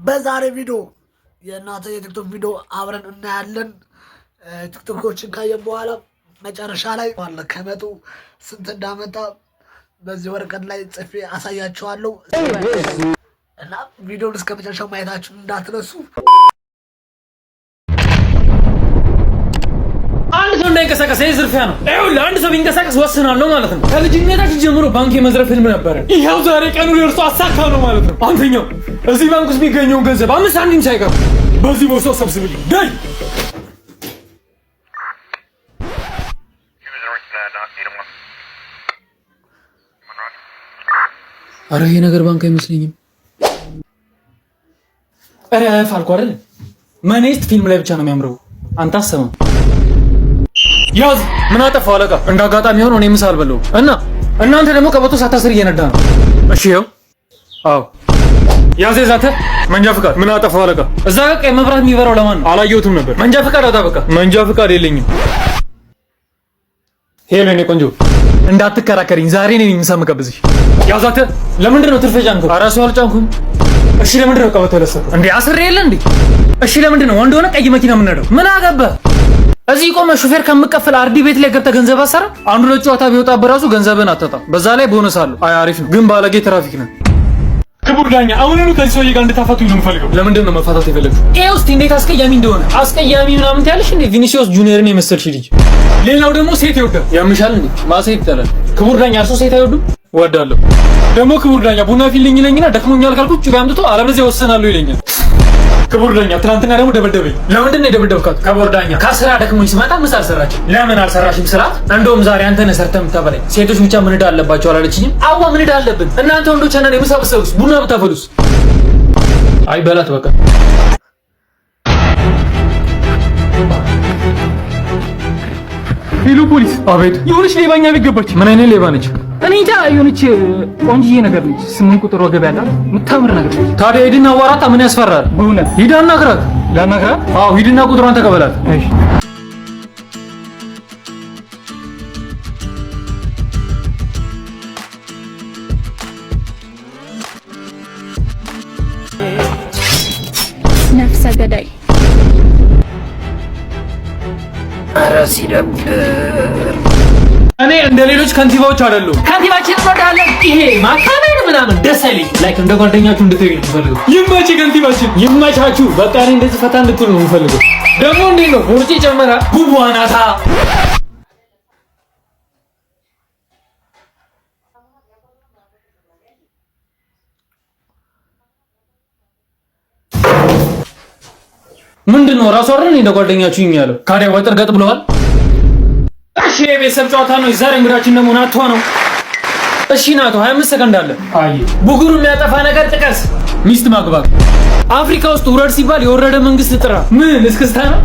በዛሬ ቪዲዮ የእናንተ የቲክቶክ ቪዲዮ አብረን እናያለን። ቲክቶኮችን ካየን በኋላ መጨረሻ ላይ ከመቶ ስንት እንዳመጣ በዚህ ወረቀት ላይ ጽፌ አሳያችኋለሁ እና ቪዲዮን እስከ መጨረሻው ማየታችሁን እንዳትረሱ። አንድ ሰው እንዳይንቀሳቀስ ይህ ዝርፊያ ነው። ይኸውልህ አንድ ሰው ቢንቀሳቀስ ወስናለሁ ማለት ነው። ከልጅነታችን ጀምሮ ባንክ የመዝረፍ ህልም ነበረ። ይኸው ዛሬ ቀኑ ደርሶ አሳካ ነው ማለት ነው። አንተኛው እዚህ ባንክ ውስጥ የሚገኘውን ገንዘብ 5 ሳንቲም ሳይቀር በዚህ ቦርሳ ሰብስብልኝ። ዳይ። አረ ይሄ ነገር ባንክ አይመስለኝም። እረፍ አልኩህ አይደል? Money Heist ፊልም ላይ ብቻ ነው የሚያምረው። አንተ አሰማም። ያዝ። ምን አጠፋው አለቃ? እንደ አጋጣሚ ሆኖ እኔ ምሳ አልበላሁም እና እናንተ ደግሞ ቀበቶ ሳታስር እየነዳ ነው። እሺ ይኸው። አዎ ያዝ። ዛተ መንጃ ፍቃድ። ምን አጠፋው አለቃ? እዛ ጋር ቀይ መብራት የሚበራው ለማን ነው? አላየሁትም ነበር። መንጃ ፍቃድ አውጣ በቃ። መንጃ ፍቃድ የለኝም። Hello የኔ ቆንጆ እንዳትከራከሪኝ፣ ዛሬ እኔ ነኝ ምሳ የምጋብዝሽ። ያዛተ ለምንድን ነው ትርፍ የጫንከው? ኧረ እሱ አልጫንኩም። እሺ ለምንድን ነው ቀበቶ የለሰከው? እንዴ አስሬ የለ እንዴ? እሺ ለምንድን ነው ወንድ ሆነ ቀይ መኪና የምንነዳው? ምን አገባህ? እዚህ ቆመ ሹፌር ከምቀፍል አርዲ ቤት ላይ ገብተህ ገንዘብ አሰራ። አንዱ ለጨዋታ ቢወጣ በራሱ ገንዘብን አታጣም። በዛ ላይ ቦነስ አለው። አይ አሪፍ ነው፣ ግን ባለጌ ትራፊክ ነው። ክቡር ዳኛ አሁኑኑ ከዚህ ሰውዬ ጋር እንድታፋቱኝ ነው የምፈልገው። ለምንድን ነው መፋታት የፈለግሽው? ይኸው እስኪ እንዴት አስቀያሚ እንደሆነ። አስቀያሚ ምናምን ትያለሽ እንዴ? ቪኒሲዮስ ጁኒየርን የመሰልሽ ልጅ። ሌላው ደግሞ ሴት ይወዳል። ያምሻል እንዴ? ማሴት ይጠላል። ክቡር ዳኛ እርሶ ሴት አይወዱም? እወዳለሁ። ደግሞ ክቡር ዳኛ ቡና ፊልኝ ይለኝና ደክሞኛል ካልኩት ጩቤ አምጥቶ አለበለዚያ ወሰናለሁ ይለኛል። ክቡር ዳኛ ትናንትና ደግሞ ደበደበኝ። ለምንድን ነው የደበደብካት? ክቡር ዳኛ ከስራ ደክሞኝ ስመጣ ምሳ አልሰራችም። ለምን አልሰራሽም ስላት እንደውም ዛሬ አንተ ነህ ሰርተህ የምታበላኝ፣ ሴቶች ብቻ ምን ዕዳ አለባቸው አላለችኝም? አዋ ምን ዕዳ አለብን? እናንተ ወንዶች አንዳንዴ ምሳ ብትሰሩስ ቡና ብታፈሉስ? አይ በላት በቃ። Hello ፖሊስ። አቤት። የሆነች ሌባ እኛ ቤት ገባች። ምን አይነት ሌባ ነች? እኔ እንጃ። የሆነች ቆንጅዬ ነገር ነች። 8 ቁጥር ወገብ ያላት የምታምር ነገር ነች። ታዲያ ሂድና አዋራታ። ምን ያስፈራል? በእውነት ሂድ አናግራት። ላናግራት? አዎ ሂድና ቁጥሯን ተቀበላት። እሺ። ነፍሰ ገዳይ። ኧረ ሲደብር። እኔ እንደ ሌሎች ከንቲባዎች አይደለሁም። ከንቲባችን እንወዳለን። ይሄ ማካበድ ምናምን ደስ አይለኝም። Like እንደ ጓደኛችሁ እንድትይኝ ነው የምፈልገው። ይመች ከንቲባችን፣ ይመቻችሁ። በቃ እኔ እንደዚህ ፈታ እንድትሉ ነው የምፈልገው። ደግሞ እንዴት ነው ቦርጬ ጨመራ ቡቡ አናታ። ምንድን ነው ራሱ አይደል እንደ ጓደኛችሁ ያለው? ካዲያ ወጥር ገጥ ብለዋል። እሺ የቤተሰብ ጨዋታ ነው። ዛሬ እንግዳችን ደግሞ ናቷ ነው። እሺ ናቶ 25 ሰከንድ አለ። አይ ብጉር የሚያጠፋ ነገር ጥቀስ። ሚስት ማግባት። አፍሪካ ውስጥ ውረድ ሲባል የወረደ መንግስት ጥራ። ምን እስክስታ ነው?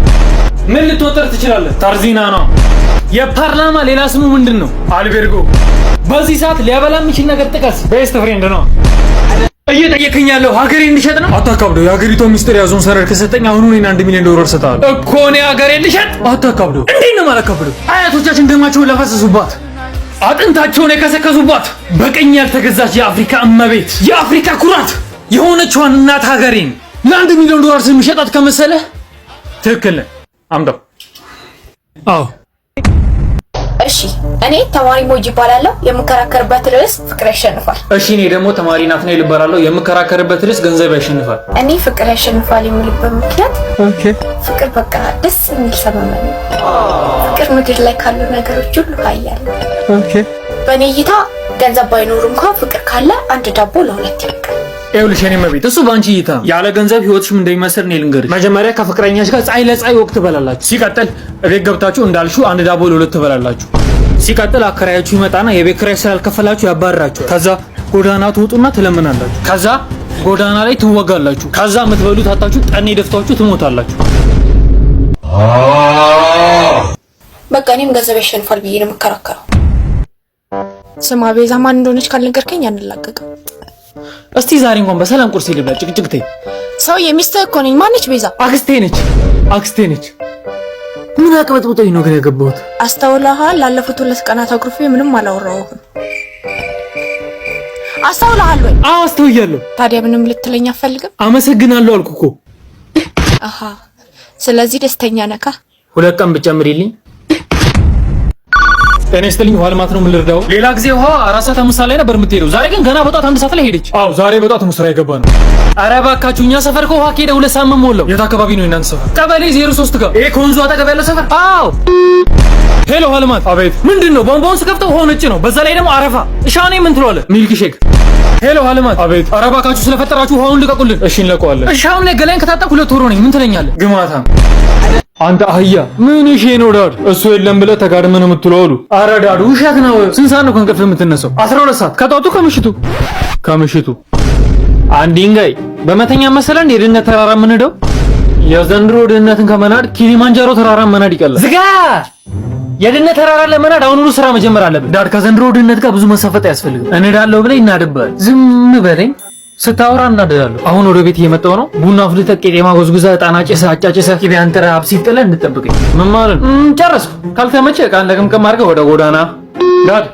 ምን ልትወጠር ትችላለህ? ታርዚና ነው። የፓርላማ ሌላ ስሙ ምንድን ነው? አልቤርጎ። በዚህ ሰዓት ሊያበላ የሚችል ነገር ጥቀስ። Best friend ነው። እየጠየከኝ ያለው ሀገሬን እንድሸጥ ነው? አታካብደው። የሀገሪቷ ሚስጥር ያዞን ሰነድ ከሰጠኝ አሁኑ እኔን 1 ሚሊዮን ዶላር እሰጥሃለሁ እኮ። እኔ ሀገሬን ልሸጥ? አታካብደው። እንዴት ነው የማላካብደው? አያቶቻችን ደማቸውን ለፈሰሱባት፣ አጥንታቸውን የከሰከሱባት፣ በቅኝ ያልተገዛች የአፍሪካ እመቤት፣ የአፍሪካ ኩራት የሆነችዋን እናት ሀገሬን ለ1 ሚሊዮን ዶላር ስምሸጣት ከመሰለ ትክክል ነህ። አምጣው። አዎ። እሺ እኔ ተማሪ ሞጅ ይባላለሁ። የምከራከርበት ርዕስ ፍቅር ያሸንፋል። እሺ እኔ ደግሞ ተማሪ ናትናኤል እባላለሁ። የምከራከርበት ርዕስ ገንዘብ ያሸንፋል። እኔ ፍቅር ያሸንፋል የምልበት ምክንያት ፍቅር በቃ ደስ የሚል ሰመመን ነው። ፍቅር ምድር ላይ ካሉ ነገሮች ሁሉ ኃያል ነው። በእኔ እይታ ገንዘብ ባይኖር እንኳን ፍቅር ካለ አንድ ዳቦ ለሁለት ይበቃል። ይኸውልሽ የኔ እመቤት፣ እሱ በአንቺ እይታ ያለ ገንዘብ ህይወትሽ ምን እንደሚመስል እኔ ልንገርሽ። መጀመሪያ ከፍቅረኛሽ ጋር ፀሐይ ለፀሐይ ወቅት ትበላላችሁ። ሲቀጥል እቤት ገብታችሁ እንዳልሽው አንድ ዳቦ ለሁለት ትበላላችሁ። ሲቀጥል አከራያችሁ ይመጣና የቤት ኪራይ ስላልከፈላችሁ ያባርራችኋል። ከዛ ጎዳና ትወጡና ትለምናላችሁ። ከዛ ጎዳና ላይ ትወጋላችሁ። ከዛ የምትበሉት አጣችሁ ጠኔ ደፍታችሁ ትሞታላችሁ። በቃ እኔም ገንዘብ ያሸንፋል ብዬ ነው የምከራከረው። ስማ ቤዛ ማን እንደሆነች ካልነገርከኝ አንላቀቅም። እስቲ ዛሬ እንኳን በሰላም ቁርስ ልብላ። ጭቅጭቅቴ ሰውዬ ሚስትህ እኮ ነኝ። ማነች ቤዛ? አክስቴ ነች፣ አክስቴ ነች። ምን አቅበጥብጦኝ ነው ግን ያገባሁት? አስተውለሃል? ላለፉት 2 ቀናት አኩርፌ ምንም አላወራሁህም። አስተውለሃል ወይ? አዎ አስተውያለሁ። ታዲያ ምንም ልትለኝ አትፈልግም? አመሰግናለሁ አልኩ እኮ። አሃ፣ ስለዚህ ደስተኛ ነካ። 2 ቀን ብጨምሪልኝ። ጤና ይስጥልኝ። ውሃ ልማት ነው፣ ምን ልርዳው? ሌላ ጊዜ ውሃ 4 ሰዓት 5 ሰዓት ላይ ነበር የምትሄደው። ዛሬ ግን ገና በጧት 1 ሰዓት ላይ ሄደች። አዎ ዛሬ በጧት ነው ስራ የገባ ነው። ኧረ እባካችሁ እኛ ሰፈር ከውሃ ከሄደ 2 ሳምንት ሞላው። የት አካባቢ ነው የእናንተ ሰፈር? ቀበሌ 03 ጋር። ይሄ ከወንዙ አጠገብ ያለው ሰፈር። አዎ። Hello ውሃ ልማት። አቤት። ምንድን ነው? ቧንቧውን ስከፍተው ውሃው ነጭ ነው። በዛ ላይ ደግሞ አረፋ። እሺ አሁን ምን ትለዋለህ? Milkshake። Hello ውሃ ልማት። አቤት። ኧረ እባካችሁ ስለፈጠራችሁ ውሃውን ልቀቁልን። እሺ እንለቀዋለን። እሺ አሁን ላይ ገላዬን ከታጠብኩ 2 ወር ሆነኝ። ምን ትለኛለህ? ግማታም አንተ አህያ ምን እሺ ነው dad? እሱ የለም ብለህ ተጋድመህ ነው የምትውለው አሉ። ኧረ dad ውሸት ነው። ስንት ሰዓት ነው ከእንቅልፍ የምትነሳው? 12 ሰዓት። ከጧቱ ከምሽቱ? ከምሽቱ። አንድ ድንጋይ በመተኛ መሰለ እንደ የድህነት ተራራ የምንሄደው። የዘንድሮ ድህነትን ከመናድ ኪሊማንጃሮ ተራራ መናድ ይቀላል። ዝጋ። የድህነት ተራራ ለመናድ አሁኑኑ ስራ መጀመር አለብን። Dad ከዘንድሮ ድህነት ጋር ብዙ መሳፈጥ አያስፈልግም። እንዳለው ብለህ ይናድብሃል። ዝም በለኝ። ስታወራ እናደዳለሁ። አሁን ወደ ቤት እየመጣሁ ነው። ቡና አፍልተህ ቄጤማ ጎዝጉዘህ ዕጣን አጭሰህ አጫጭሰህ ቅቤ አንጥረህ አብሲት ጥለህ እንድጠብቀኝ። ምን ማለት ነው? ጨረስኩ። ካልተመቸህ ዕቃን ለቅምቅም አድርገህ ወደ ጎዳና። Dad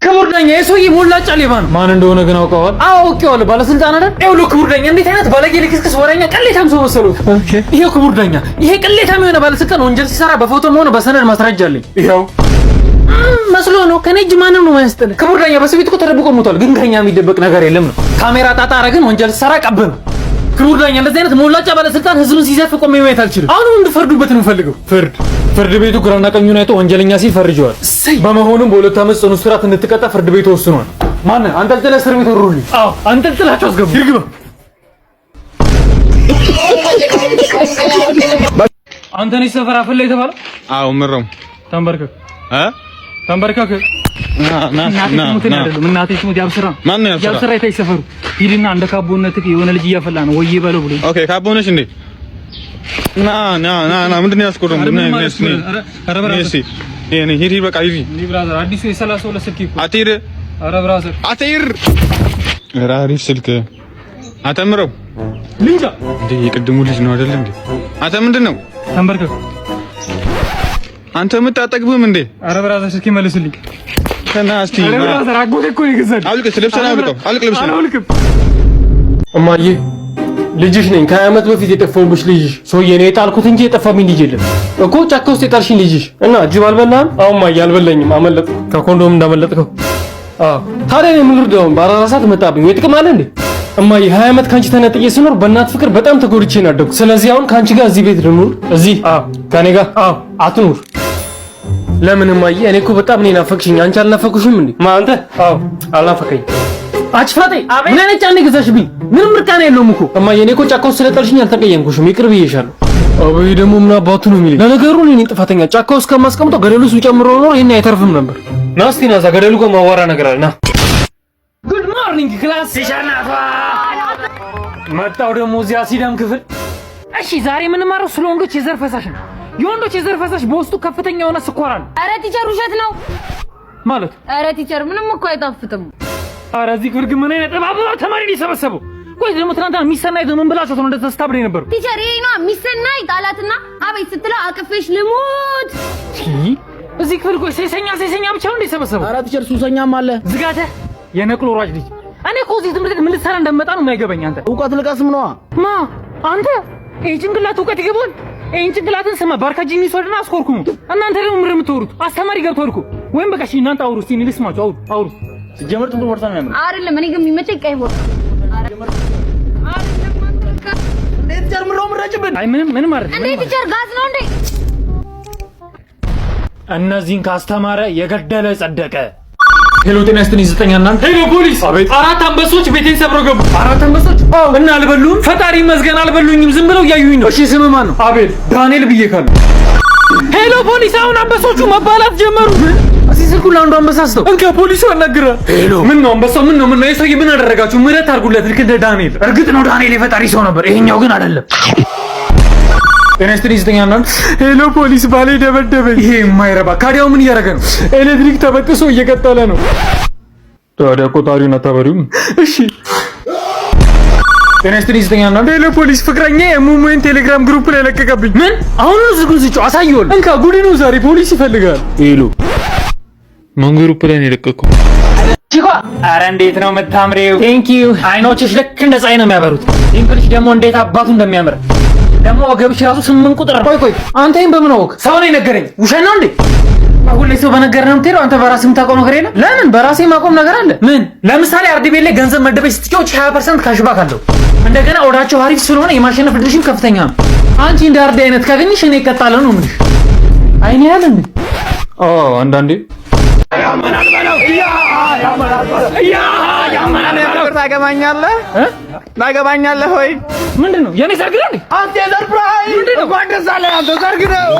ክቡር ዳኛ የሰውዬ ሞላጫ ሌባ ነው። ማን እንደሆነ ግን አውቀዋል? አዎ አውቄዋለሁ። ባለስልጣን አይደል? ይኸውልህ ክቡር ዳኛ እንዴት አይነት ባለጌ ልክስክስ ወሬኛ ቅሌታም ሰው መሰሉት። ይሄው ክቡር ዳኛ ይሄ ቅሌታም የሆነ ባለስልጣን ወንጀል ሲሰራ በፎቶም ሆነ በሰነድ ማስረጃ አለኝ። ይኸው መስሎ ነው። ከኔ እጅ ማንም ነው የማያስጥልህ። ክቡር ዳኛ በሰው ቤት እኮ ተደብቆ ሞቷል። ግን ከኛ የሚደበቅ ነገር የለም ነው። ካሜራ ጣጣ አረግን ወንጀል ሲሰራ ቀብ ነው። ክቡር ዳኛ እንደዚህ አይነት ሞላጫ ባለስልጣን ህዝብን ሲዘርፍ ቆሜ ማየት አልችልም። አሁንም እንድፈርዱበት ነው የምፈልገው። ፍርድ ፍርድ ቤቱ ግራና ቀኙን አይቶ ወንጀለኛ ሲል ፈርጀዋል። በመሆኑም በ2 ዓመት ጽኑ እስራት እንድትቀጣ ፍርድ ቤቱ ወስኗል። ማን አንጠልጥለህ እስር ቤት ወርውሩልኝ። አዎ አንጠልጥላችሁ አስገቡ። ይርግባ። አንተ ነህ ሰፈር አፈላ የተባለው? አዎ ምረው። ተንበርከክ። እ ተንበርከክ። ና እናቴ ና ትሙት ና አይደለም፣ እናቴ ትሙት ያብስራ። ማን ነው ያብስራ? ያብስራ የታይ ሰፈሩ ሂድና እንደ ካቦነትህ የሆነ ልጅ እያፈላ ነው ወይ በለው ብሎ። Okay ካቦ ነሽ እንዴ? ና ና ና ና፣ ምንድን ነው ያስቆረው? ኧረ ና ምንም ና አላስቆረም። ኧረ ኧረ brother። እስኪ እኔ ሂድ ሂድ፣ በቃ ሂድ። እንዴ brother፣ አዲሱ የ32 ስልክ እኮ። አትሂድ። ኧረ brother። አትሂድ። ኧረ አሪፍ ስልክ አተምረው። ልንጃ። እንዴ የቅድሙ ልጅ ነው አይደል እንዴ? አንተ ምንድን ነው? ተንበርከክ። አንተ የምታጠግብም እንዴ? ኧረ brother ስልክ ይመልስልኝ። ተና እስቲ። ኧረ brother አጎቴ እኮ ነው የገዛልኝ። አውልቅ፣ እስኪ ልብስህን አውልቀው፣ አውልቅ ልብስህን። አላውልቅም። እማዬ ልጅሽ ነኝ። ከ20 ዓመት በፊት የጠፋሁብሽ ልጅሽ። ሰውዬ እኔ የጣልኩት እንጂ የጠፋብኝ ልጅ የለም እኮ። ጫካ ውስጥ የጣልሽኝ ልጅሽ እና ጅብ አልበላህም? አሁን እማዬ አልበላኝም፣ አመለጥኩ። ከኮንዶም እንዳመለጥከው። አዎ ታዲያ እኔ ምን ልርዳው? በ14 ሰዓት መጣብኝ ወይ ጥቅም አለ እንዴ? እማዬ 20 ዓመት ከአንቺ ተነጥዬ ስኖር በእናት ፍቅር በጣም ተጎድቼ ነው ያደግኩት። ስለዚህ አሁን ከአንቺ ጋር እዚህ ቤት ልኑር። እዚህ? አዎ። ከኔ ጋር? አዎ። አትኑር። ለምን እማዬ? እኔ እኮ በጣም ነው የናፈቅሽኝ። አንቺ አልናፈኩሽም እንዴ? ማ አንተ? አዎ አልናፈቀኝ። አጭፋጤ ምን አይነት ጫና የገዛሽብኝ? ምንም እርቃን የለውም እኮ እማዬ። እኔ እኮ ጫካ ውስጥ ስለጣልሽኝ አልተቀየምኩሽም፣ ይቅር ብዬሻለሁ። አበይ ደግሞ ምን አባቱ ነው የሚለኝ? ለነገሩ እኔ ነኝ ጥፋተኛ። ጫካ ውስጥ ከማስቀምጠው ገደሉ ውስጥ ጨምሮ ኖሮ ይሄን አይተርፍም ነበር። ና እስቲ ና፣ እዛ ገደሉ ጋር ማዋራ ነገር አለ። ና። Good morning class። መጣው ደግሞ እዚያ ሲደም ክፍል። እሺ ዛሬ የምንማረው ስለ ወንዶች የዘር ፈሳሽ ነው። የወንዶች የዘር ፈሳሽ በውስጡ ከፍተኛ የሆነ ስኳር አለ። ኧረ teacher ውሸት ነው። ማለት? ኧረ teacher ምንም እኮ አይጣፍጥም። ኧረ እዚህ ክፍል ግን ምን አይነት እባብ ተማሪ ነው የሰበሰበው? ቆይ ደግሞ ትናንትና ሚሰናይት ምን ብላችሁት ነው እንደዛ ስታብድ የነበረው? Teacher ይሄ ነዋ ሚሰናይት አላትና አቤት ስትለው አቅፌሽ ልሙት። እዚህ ክፍል ቆይ ሴሰኛ ሴሰኛ ብቻ ነው እንደ የሰበሰበው? ኧረ teacher ሱሰኛም አለ። ዝጋተ የነቅሎ ሯጭ ልጅ። እኔ እኮ እዚህ ትምህርት ቤት ምን ልትሰራ እንደመጣ ነው የማይገባኝ። አንተ እውቀት ልቀስም ነዋ። ማ አንተ ይሄ ጭንቅላት እውቀት ይገባል? ይሄን ጭንቅላትን ስማ ባርካጂኒ ሶድና አስኮርኩሙ። እናንተ ደግሞ ምር የምትወሩት አስተማሪ ገብቷል እኮ። ወይም በቃ እሺ እናንተ አውሩ እስቲ እኔ ልስማችሁ። አውሩ አውሩ። ሲጀመር ጥቁር ቦርሳ ነው የሚያምረው። አይደለም እኔ ግን የሚመቸኝ ቀይ ቦርሳ። እንዴት teacher ምነው የምትረጭብን? አይ ምንም ምንም አይደለም። እንዴ teacher ጋዝ ነው እንዴ? እነዚህን ካስተማረ የገደለ ጸደቀ። Hello ጤና ይስጥልኝ። ዘጠኝ እናንተ። Hello ፖሊስ። አቤት። አራት አንበሶች ቤቴን ሰብረው ገቡ። አራት አንበሶች? አዎ። እና አልበሉም? ፈጣሪ ይመስገን አልበሉኝም። ዝም ብለው እያዩኝ ነው። እሺ ስምህ ማን ነው? አቤል። ዳንኤል ብዬ ካሉ። Hello ፖሊስ፣ አሁን አንበሶቹ መባላት ጀመሩ። እዚህ ስልኩን ለአንዱ አንበሳ ስተው እንካ፣ ፖሊሱ ያናግራል። Hello ምን ነው አንበሳው? ምን ነው ምን ነው የሰውዬ ምን አደረጋችሁ? ምህረት አድርጉለት ልክ እንደ ዳንኤል። እርግጥ ነው ዳንኤል የፈጣሪ ሰው ነበር፣ ይሄኛው ግን አይደለም። ጤና ይስጥልኝ። ዘጠኝ አንዳንድ። Hello ፖሊስ፣ ባሌ ደበደበኝ። ይሄ የማይረባ ካዲያው ምን እያደረገ ነው? ኤሌክትሪክ ተበጥሶ እየቀጠለ ነው። ታዲያ ቆጣሪውን አታበሪውም? እሺ ጤና ይስጥልኝ። ዘጠኝ አንዳንድ። Hello ፖሊስ፣ ፍቅረኛ የሙሙን ቴሌግራም group ላይ ለቀቀብኝ። ምን? አሁን ስልኩን ስጪው አሳየዋለሁ። እንካ ጉድ ነው ዛሬ ፖሊስ ይፈልጋል። Hello ማን group ላይ ነው የለቀቀው? ቺኳ አረ እንዴት ነው የምታምሪው! Thank you። አይኖችሽ ልክ እንደ ፀሐይ ነው የሚያበሩት። Dimple ሽ ደግሞ እንዴት አባቱ እንደሚያምር፣ ደግሞ ወገብሽ ራሱ 8 ቁጥር ነው። ቆይ ቆይ፣ አንተ ይሄን በምን አወቅ? ሰው ነው የነገረኝ። ውሸት ነው እንዴ? ሁሌ ሰው በነገር ነው የምትሄደው። አንተ በራስህ የምታውቀው ነገር የለም። ለምን? በራሴ ማቆም ነገር አለ። ምን? ለምሳሌ አርዲ ቤት ላይ ገንዘብ መደበሽ ስትጫወች 20% cashback አለው። እንደገና odd ኣቸው አሪፍ ስለሆነ የማሸነፍ እድልሽም ከፍተኛ ነው። አንቺ እንደ አርዲ አይነት ካገኘሽ እኔ እቀጣለሁ ነው የምልሽ። አይኔ ያለ እንዴ? አዎ፣ አንዳንዴ። ታገባኛለህ? ታገባኛለህ ወይ? ምንድን ነው፣ የኔ ሰርግ ነው እንዴ? አንተ የ surprise፣ እንኳን ደስ አለህ። አንተ ሰርግ ነው።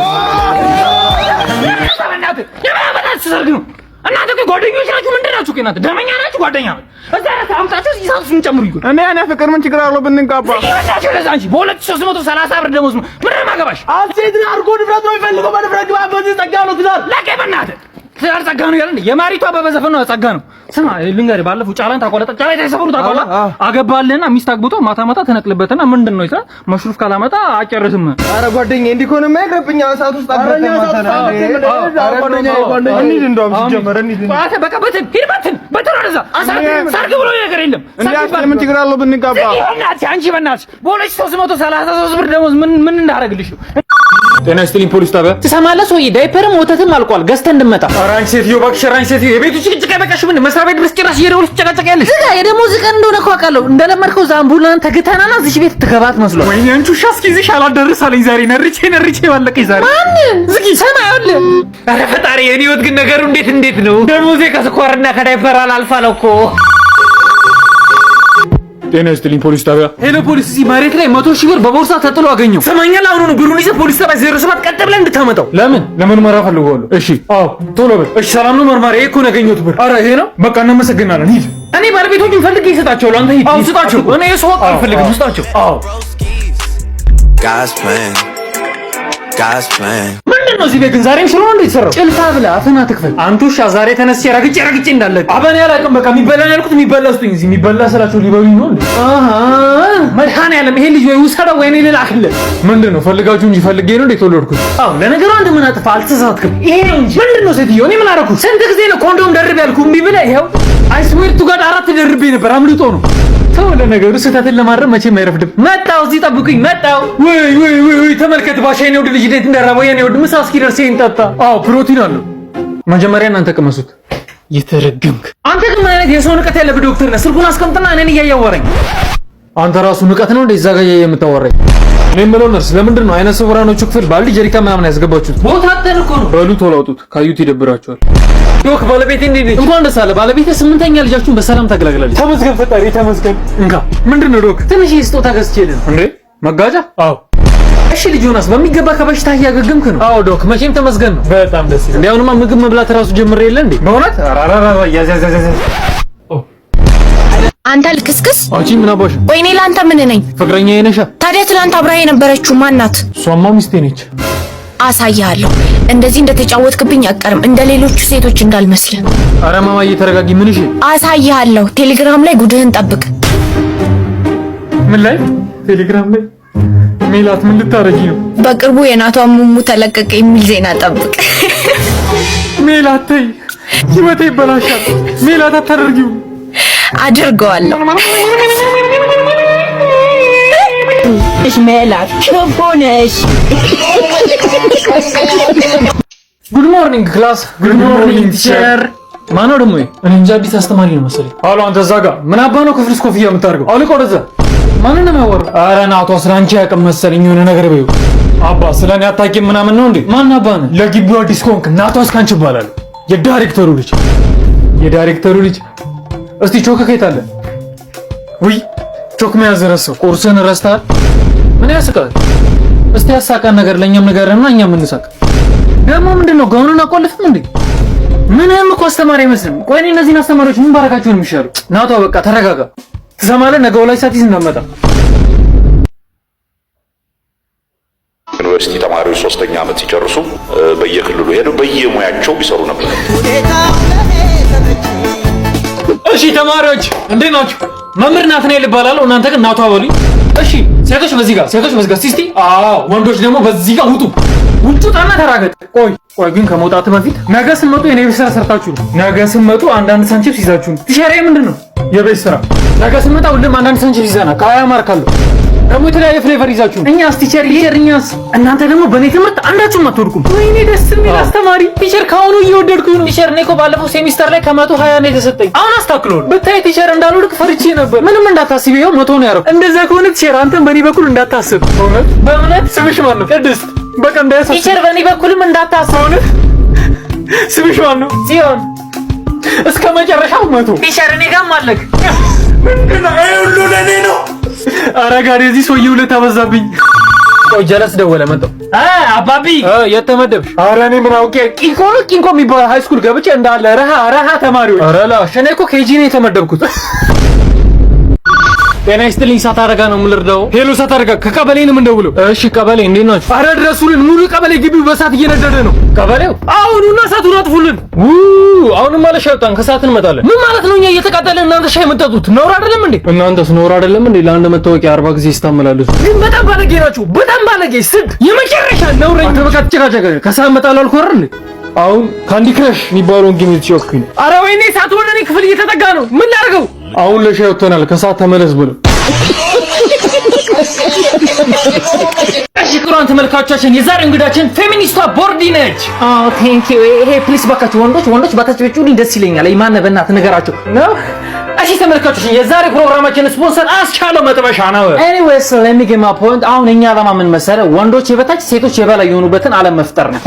የምን ሰርግ ነው? እናንተ እኮ ጓደኞች ናችሁ። ምንድን ናችሁ? እኮ እናንተ ደመኛ ናችሁ፣ ጓደኛ ነው። እዛ አምጣችሁ እዚህ ሳት ውስጥ ጨምሩ ይጎ እኔ እኔ ፍቅር ምን ችግር አለው ብንጋባ? ይበላችሁ። ለዛ አንቺ በ2330 ብር ደሞዝ ምን ነው የማገባሽ? አንተ ትዳር እኮ ንብረት ነው የሚፈልገው። በንብረት ግባ። በዚህ ጸጋ ነው ትዳር። ለቀ በእናትህ፣ ትዳር ጸጋ ነው ያለ የማሪቷ አበበ ዘፈን ነው። ጸጋ ነው። ስማ ልንገርህ፣ ባለፈው ጫላን ታውቀዋለህ? ጫላ የተሰፈሩ ታውቀዋለህ? አገባልህና ሚስት አግብቶ ማታ ማታ ተነቅልበትና ምንድን ነው ይላል፣ መሽሩፍ ካላመጣ አጨርስም። ኧረ ጓደኛዬ፣ እንዲህ ከሆነማ ይቅርብኝ። እሳት ውስጥ እንሂድ። እንደውም ሲጀመር እንሂድ። አንተ በቃ በትን ሂድ፣ በትን በትን ወደዛ። ሰርግ ብሎ ነገር የለም። እንዴ ምን ችግር አለው ብንጋባ? በእናትሽ፣ አንቺ በእናትሽ በ2333 ብር ደሞዝ ምን ምን እንዳደረግልሽ ነው? ጤና ይስጥልኝ፣ ፖሊስ ጣቢያ። ትሰማለህ ሰውዬ፣ ዳይፐርም ወተትም አልቋል፣ ገዝተህ እንድመጣ። ኧረ አንቺ ሴትዮ እባክሽ፣ ኧረ አንቺ ሴትዮ፣ የቤቱ ጭቅጭቅ አይበቃሽም እንዴ? መስሪያ ቤት ድረስ ጭራሽ እየደወልሽ ትጨቃጨቂያለሽ። ዝጋ። የደሞዝ ቀን እንደሆነ እኮ አውቃለሁ። እንደለመድከው እዛ አምቡላን ተግተናና እዚህ ቤት ትገባት መስሏል። ወይኔ አንቺ ውሻ፣ እስኪ ይዝሽ አላደርስ አለኝ ዛሬ። ነርቼ ነርቼ ባለቀኝ ዛሬ። ማንን? ዝጊ። ስማ ይኸውልህ፣ ኧረ ፈጣሪ፣ የኔ ህይወት ግን ነገሩ እንዴት እንዴት ነው? ደሞዜ ከስኳርና ከዳይፐር አላልፍ አለ እኮ። ጤና ይስጥልኝ፣ ፖሊስ ጣቢያ። Hello ፖሊስ፣ እዚህ መሬት ላይ 100,000 ብር በቦርሳ ተጥሎ አገኘው። ሰማኛል። አሁኑኑ ብሩን ይዘህ ፖሊስ ጣቢያ 07 ቀጥ ብለህ እንድታመጣው። ለምን? ለምርመራ ፈልገዋለሁ። እሺ፣ አዎ፣ ቶሎ በል። እሺ፣ ሰላም ነው መርማሪ። ይሄ እኮ ነው ያገኘሁት ብር። ኧረ ይሄ ነው። በቃ እናመሰግናለን። ሂድ። እኔ ባለቤቶቹን ፈልጌ እሰጣቸዋለሁ። አንተ ሂድ። አዎ ስጣቸው። እኔ የሰው ወቅ አልፈልግም። ስጣቸው። አዎ። God's plan. God's plan. ምንድን ነው እዚህ ቤት ግን ዛሬም ሽሮ ነው እንዴ የተሰራው? ጭልፋ ብለህ አፍህን አትክፈል። አንተ ውሻ፣ ዛሬ ተነስቼ ረግጬ ረግጬ እንዳለ አበኔ አላውቅም። በቃ የሚበላ ነው ያልኩት፣ የሚበላ ስጡኝ። እዚህ የሚበላ ስላቸው ሊበሉኝ ነው እንዴ? አሃ መድኃኒዓለም፣ ይሄ ልጅ ወይ ውሰደው ወይ እኔ ልላክልህ። ምንድን ነው፣ ፈልጋችሁ እንጂ ፈልጌ ነው እንዴ የተወለድኩት? አዎ ለነገሩ አንተ ምን አጥፋ፣ አልተሳሳትክም። ይሄ ነው እንጂ ምንድን ነው ሴትዮ፣ እኔ ምን አደረኩ? ስንት ጊዜ ነው ኮንዶም ደርብ ያልኩህ እምቢ ብለህ ይኸው። I swear to God አራት ደርቤ ነበር፣ አምልጦ ነው። ተው፣ ለነገሩ ስህተትን ለማረም መቼም አይረፍድም። መጣው፣ እዚህ ጠብቁኝ፣ መጣው። ወይ ወይ ወይ ወይ፣ ተመልከት ባሻ፣ የኔ ውድ ልጅ እንዴት እንደራበው። የኔ ውድ፣ ምሳ እስኪደርስ ይሄን ጠጣ። አዎ ፕሮቲን አለው። መጀመሪያ እናንተ ቅመሱት። የተረገምክ አንተ ግን ምን አይነት የሰው ንቀት ያለብህ ዶክተር ነህ? ስልኩን አስቀምጥና እኔን እያያወራኝ። አንተ ራሱ ንቀት ነው እንዴ እዛ ጋር የምታወራኝ? እኔ የምለው ነርስ፣ ለምንድን ነው አይነ ስውራኖቹ ክፍል ባልዲ ጀሪካ ምናምን ያስገባችሁት? ቦታ አጥተን እኮ ነው። በሉ ቶሎ አውጡት፣ ካዩት ይደብራቸዋል። Doc፣ ባለቤቴ እንዴት ነች? እንኳን ደስ አለ። ባለቤቴ ስምንተኛ ልጃችሁን በሰላም ተገላግላለች። ተመስገን ፈጣሪ ተመስገን። እንካ። ምንድን ነው Doc? ትንሽ ስጦታ ገዝቼልህ ነው። እንዴ መጋጃ? አዎ። እሺ ልጅ ዮናስ፣ በሚገባ ከበሽታ እያገገምክ ነው? አዎ Doc፣ መቼም ተመስገን ነው። በጣም ደስ ይላል። እንዴ አሁንማ ምግብ መብላት ራሱ ጀምሬ የለ እንዴ? በእውነት አራራራ፣ ያዝ ያዝ ያዝ ያዝ። አንተ ልክስክስ። አንቺ ምን አባሽ? ቆይ እኔ ለአንተ ምን ነኝ? ፍቅረኛዬ ነሻ። ታዲያ ትናንት አብራህ የነበረችው ማን ናት? እሷማ ሚስቴ ነች። አሳይሃለሁ። እንደዚህ እንደተጫወትክብኝ አቀርም፣ እንደ ሌሎቹ ሴቶች እንዳልመስልህ። አረ ማማዬ ተረጋጊ። ምን? እሺ። አሳይሃለሁ። ቴሌግራም ላይ ጉድህን ጠብቅ። ምን ላይ? ቴሌግራም ላይ? ሜላት፣ ምን ልታረጊ ነው? በቅርቡ የናቷ ሙሙ ተለቀቀ የሚል ዜና ጠብቅ። ሜላት ተይ፣ ህይወቴ ይበላሻል። ሜላት አታደርጊው። አድርገዋለሁ። ሜላት ክፉ ነሽ። Good morning class። Good morning teacher። ማነው ደግሞ? እኔ እንጃ፣ አዲስ አስተማሪ ነው መሰለኝ። አሎ አንተ እዛ ጋር ምን አባ ነው ክፍል ውስጥ ኮፍያ የምታደርገው? አውልቀው ወደዛ። ማንን ነው የሚያወራው? ኧረ ናቷ ስለ አንቺ አያውቅም መሰለኝ፣ የሆነ ነገር በይው። አባ ስለ እኔ አታውቂም ምናምን ነው እንዴ? ማን አባ ነህ? ለግቢው አዲስ ከሆንክ ናቷ እስካንቺ እባላለሁ። የዳይሬክተሩ ልጅ፣ የዳይሬክተሩ ልጅ። እስቲ ቾክ ከየት አለ? ውይ ቾክ መያዝ ረሳሁ። ቁርስህን ረስተሃል? ምን ያስቃል? እስቲ ያሳቀን ነገር ለእኛም ንገረንና እኛም እንሳቅ። ደግሞ ምንድን ነው፣ ጋውኑን አቆልፍም እንዴ? ምንም እኮ አስተማሪ አይመስልም። ቆይ እኔ እነዚህን አስተማሪዎች ምን ባረካቸው ነው የሚሻሉ? ናቷ በቃ ተረጋጋ። ትሰማለህ? ነገ ላይ ሳትይዝ እንዳትመጣ። ዩኒቨርሲቲ ተማሪዎች ሶስተኛ ዓመት ሲጨርሱ በየክልሉ ሄደው በየሙያቸው ቢሰሩ ነበር። እሺ ተማሪዎች እንዴት ናችሁ? መምህር ናትናኤል እባላለሁ። እናንተ ግን ናቷ በሉኝ። እሺ ሴቶች በዚህ ጋር፣ ሴቶች በዚህ ጋር ሲስቲ። አዎ ወንዶች ደግሞ በዚህ ጋር ውጡ፣ ውጭ ውጣና ተራገጥ። ቆይ ቆይ ግን ከመውጣት በፊት ነገ ስትመጡ የኔ ቤት ስራ ሰርታችሁ ነው። ነገ ስትመጡ አንዳንድ ሳንቺፕስ ይዛችሁ ነው። Teacher ምንድን ነው የቤት ስራ? ነገ ስንመጣ ሁሉም አንዳንድ ሳንቺፕስ ይዘና ከ20 mark አለው። ደግሞ የተለያየ flavor ይዛችሁ ነው። እኛስ teacher teacher እኛስ? እናንተ ደግሞ በእኔ ትምህርት አንዳችሁም አትወድቁም። ወይኔ ደስ የሚል አስተማሪ teacher፣ ከአሁኑ እየወደድኩኝ ነው። Teacher እኔ እኮ ባለፈው ሴሚስተር ላይ ከ120 ነው የተሰጠኝ። አሁን አስተካክሎ ብታይ teacher እንዳልወድቅ ፈርቼ ነበር። ምንም እንዳታስብ ይኸው 100 ነው ያደረኩት። እንደዛ ከሆነ teacher አንተም በእኔ በኩል እንዳታስብ። እውነት በእውነት። ስምሽ ማን ነው? ቅድስት። በቃ እንዳያሳስብ። Teacher በእኔ በኩልም እንዳታስብ። እውነት ስምሽ ማን ነው? ጽዮን። እስከ መጨረሻው 100። Teacher እኔ ጋርም አለክ። ምንድን ነው ይሄ ሁሉ ለእኔ ነው? ኧረ ጋር የዚህ ሰውዬ ውለታ በዛብኝ። ቆይ ጀለስ ደወለ መጣሁ። አባቢ የት ተመደብሽ? ኧረ እኔ ምን አውቄ ቂንኮ ነው ቂንኮ የሚባል high school ገብቼ እንዳለ ረሃ ረሃ ተማሪዎች። ኧረ ላሽ እኔ እኮ KG ነው የተመደብኩት። ጤና ይስጥልኝ። እሳት አደጋ ነው የምልርዳው። Hello እሳት አደጋ ከቀበሌ ነው የምንደውለው። እሺ ቀበሌ እንዴት ናችሁ? አረ ድረሱልን፣ ሙሉ ቀበሌ ግቢው በእሳት እየነደደ ነው። ቀበሌው አሁኑና እሳቱን አጥፉልን። አሁንም ማለት ሻይ ወጣን፣ ከሰዓት እንመጣለን። ምን ማለት ነው? እኛ እየተቃጠለን እናንተ ሻይ የምትጠጡት ነውር አይደለም እንዴ? እናንተስ ነውር አይደለም እንዴ? ለአንድ መታወቂያ 40 ጊዜ ስታመላልሱ። ግን በጣም ባለጌ ናችሁ። በጣም ባለጌ ስድ፣ የመጨረሻ ነውረኛ። አንተ በቃ ትጨቃጨቀ። ከሰዓት እመጣለሁ አልኩህ አይደል እንዴ? አሁን Candy Crush የሚባለውን game እየተጫወትኩኝ ነው። አረ ወይኔ እሳቱ ወደ እኔ ክፍል እየተጠጋ ነው። ምን ላድርገው? አሁን ለሻይ ወጥተናል። ከሰዓት ተመለስ ብለው። እሺ ክቡራን ተመልካቾቻችን የዛሬ እንግዳችን ፌሚኒስቷ ቦርዲ ነች። አዎ thank you። ይሄ please ባካችሁ ወንዶች ወንዶች ባታጨበጭቡልኝ ደስ ይለኛል። ማነህ በእናትህ ንገራቸው ነው። እሺ ተመልካቾች የዛሬ ፕሮግራማችን ስፖንሰር አስቻለው መጥበሻ ነው። Anyways let me get my point። አሁን እኛ ዓላማ ምን መሰለህ? ወንዶች የበታች ሴቶች የበላይ የሆኑበትን ዓለም መፍጠር ነው።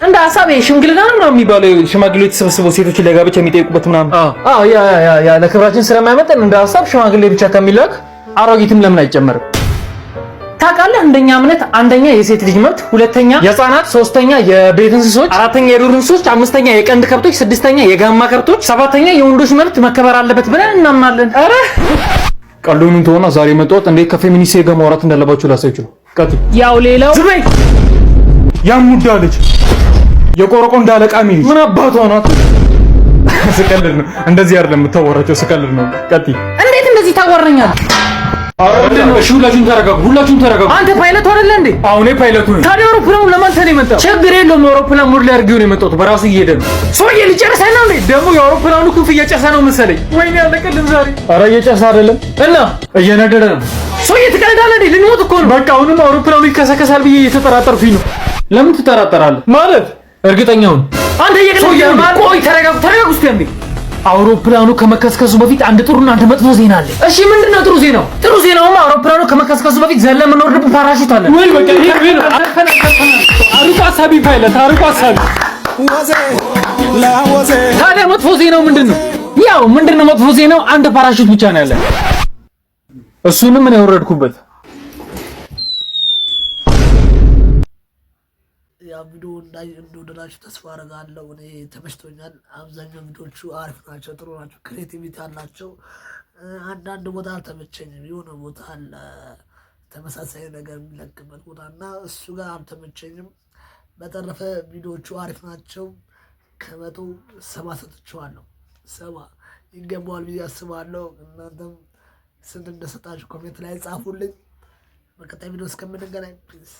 እንደ ሀሳብ ሽምግልና ነው የሚባለው ሽማግሌዎች ተሰብስበው ሴቶችን ለጋብቻ የሚጠይቁበት ምናምን። አዎ yeah yeah yeah ለክብራችን ስለማይመጥን እንደ ሀሳብ ሽማግሌ ብቻ ከሚላክ አሮጊትም ለምን አይጨመርም? ታውቃለህ፣ እንደኛ እምነት አንደኛ የሴት ልጅ መብት፣ ሁለተኛ የህፃናት፣ ሶስተኛ የቤት እንስሶች፣ አራተኛ የዱር እንስሶች፣ አምስተኛ የቀንድ ከብቶች፣ ስድስተኛ የጋማ ከብቶች፣ ሰባተኛ የወንዶች መብት መከበር አለበት ብለን እናምናለን። ኧረ ቀልዱን ተሆና ዛሬ የመጣሁት እንዴት ከፌሚኒስት ጋር ማውራት እንዳለባችሁ ላሳያችሁ ነው። ቀጥል። ያው ሌላው ዝም በይ። ያሙዳ ልጅ የቆረቆ እንዳለቃሚ ልጅ ምን አባቷ ናት? ስቀልድ ነው። እንደዚህ አይደለም የምታወራቸው፣ ስቀልድ ነው። ቀጥይ። እንዴት እንደዚህ ታወራኛለህ? እሺ ሁላችሁም ተረጋጉ፣ ሁላችሁም ተረጋጉ። አንተ ፓይለቱ አይደለ እንዴ? አሁን እኔ ፓይለቱ ነኝ። ታዲያ አውሮፕላኑ ለማን ነው የመጣው? ችግር የለውም አውሮፕላን mode ላይ አድርጌው ነው የመጣሁት። በራሱ እየሄደ ነው። ሰውዬ ሊጨርሰኝ ነው እንዴ? ደግሞ የአውሮፕላኑ ክንፍ እየጨሰ ነው መሰለኝ። ወይኔ ያለቀልን ዛሬ። ኧረ እየጨሰ አይደለም እና እየነደደ ነው። ሰውዬ ትቀልዳለህ እንዴ? ልንሞት እኮ ነው። በቃ አሁንም አውሮፕላኑ ይከሰከሳል ብዬ እየተጠራጠርኩኝ ነው። ለምን ትጠራጠራለህ? ማለት እርግጠኛውን አንተ እየቀለድክ ነው። ቆይ ተረጋጉ፣ ተረጋጉ እስቲ አንዴ። አውሮፕላኑ ከመከስከሱ በፊት አንድ ጥሩና አንድ መጥፎ ዜና አለ። እሺ ምንድነው ጥሩ ዜናው? ጥሩ ዜናውማ አውሮፕላኑ ከመከስከሱ በፊት ዘለን የምንወርድበት ፓራሹት አለ። ወይ በቃ ይሄ ነው። አርቆ አሳቢ ፓይለት፣ አርቆ አሳቢ። ታዲያ መጥፎ ዜናው ምንድነው? ያው ምንድነው መጥፎ ዜናው? አንድ ፓራሹት ብቻ ነው ያለ። እሱንም እኔ ያወረድኩበት። ያ ቪዲዮ እንደወደዳችሁ ተስፋ አደርጋለሁ። እኔ ተመችቶኛል። አብዛኛው ቪዲዮቹ አሪፍ ናቸው፣ ጥሩ ናቸው፣ creativity አላቸው። አንዳንድ ቦታ አልተመቸኝም። የሆነ ቦታ አለ ተመሳሳይ ነገር የሚለቅበት ቦታ እና እሱ ጋር አልተመቸኝም። በተረፈ ቪዲዮቹ አሪፍ ናቸው። ከ100 70 ሰጥቼዋለሁ። 70 ይገባዋል ብዬ አስባለሁ። እናንተም ስንት እንደሰጣችሁ comment ላይ ጻፉልኝ። በቀጣይ ቪዲዮ እስከምንገናኝ peace።